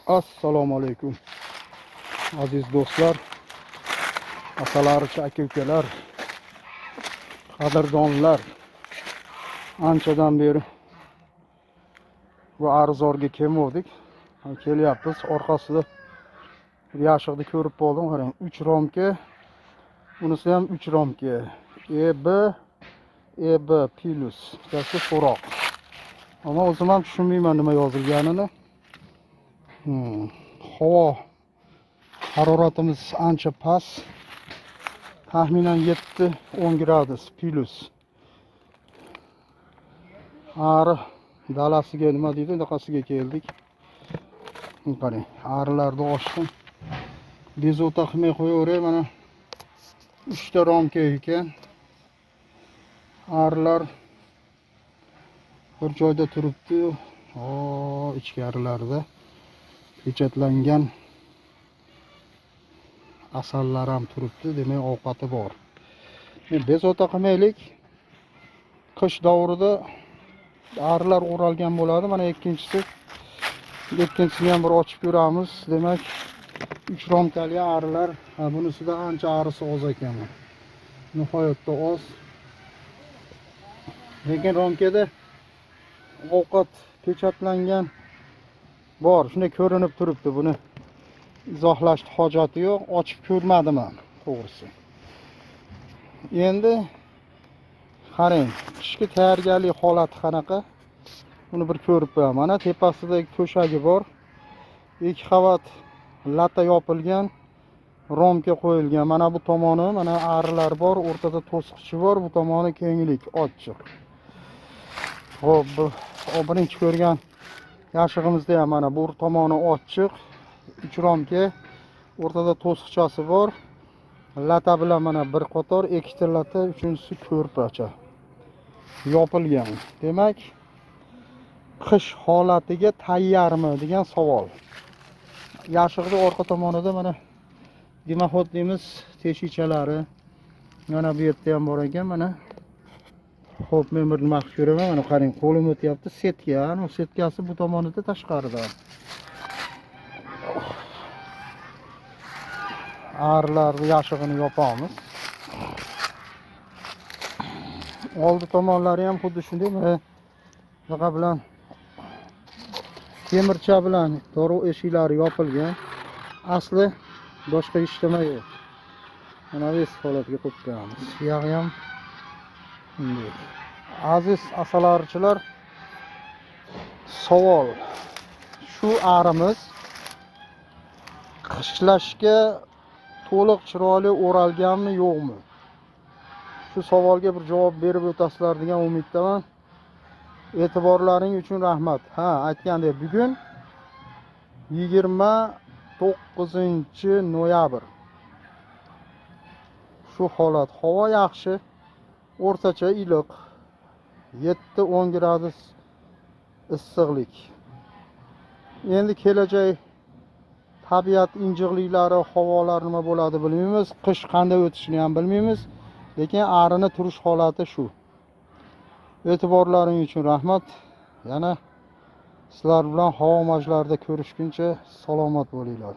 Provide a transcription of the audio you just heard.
Assalomu alaykum aziz do'stlar, asalarichi aka ukalar, qadrdonlar. Anchadan beri bu arizorga kelmovdik. Kelyapmiz. Orqasida bir yashiqni ko'rib qoldim. Qarang, 3 romka. Bunisi ham 3 romka. EB EB plus. Bittasi so'roq. Ammo o'zim ham tushunmayman nima yozilganini. Havo haroratimiz ancha past. Taxminan 7-10 gradus plus. Ari dalasiga nima deydi, unaqasiga keldik. Qarang, arilarni ochdim. Bezovta qilmay qo'yaveray, mana 3 ta romka ekan. Arilar bir joyda turibdi. O, ichkarilarda pechatlangan asallar ham turibdi, demak ovqati bor. Bezovta qilmaylik. Qish davrida arilar o'ralgan bo'ladi. Mana ikkinchisini ham bir ochib ko'ramiz. Demak, 3 romkali arilar, bunisida ancha arisi oz ekan. Nihoyatda oz. Lekin romkada ovqat pechatlangan bor. Shunday ko'rinib turibdi. Buni izohlashni hojati yo'q. Ochib ko'rmadim ham, to'g'risi. Endi qarang, qishki tayyorgarlik holati qanaqa? Buni bir ko'rib qo'yaman. Mana tepasida to'shagi bor. 2 qavat lata yopilgan, romka qo'yilgan. Mana bu tomoni, mana arilar bor, o'rtada to'siqchi bor, bu tomoni kenglik, ochiq. Xo'p, bu birinchi ko'rgan yashig'imizda ham mana bu tomoni ochiq, 3 romka, o'rtada to'siqchasi bor. Lata bilan mana bir qator, ikkita lata, uchinchisi ko'rpacha yopilgan. Demak, qish holatiga tayyormi degan savol. Yashig'ning orqa tomonida mana dimoxod deymiz, teshikchalari. Mana bu yerda ham bor ekan, mana. Xo'p, men bir nima qilib ko'raman. Mana qarang, qo'lim o'tyapti setka. Ana setkasi bu tomonida tashqarida. Arilarni yashig'ini yopamiz. Oldi tomonlari ham xuddi shunday, mana bunaqa bilan temircha bilan to'g'ri eshiklari yopilgan. Asli boshqa ishlama yo'q. Mana bu holatga qo'yib qo'yamiz. Buyog'i ham shunday. Aziz asalarichilar, savol. Shu arimiz qishlashga to'liq chiroyli o'ralganmi, yo'qmi? Shu savolga bir javob berib o'tasizlar degan umiddaman. E'tiborlaring uchun rahmat. Ha, aytgandek, bugun 29-noyabr. Shu holat, havo yaxshi, o'rtacha iliq, 7-10 gradus issiqlik. Endi kelajak tabiat injiqliklari, havolar nima bo'ladi bilmaymiz, qish qanday o'tishini ham bilmaymiz, lekin arini turish holati shu. E'tiborlaring uchun rahmat. Yana sizlar bilan havo majlarida ko'rishguncha salomat bo'linglar.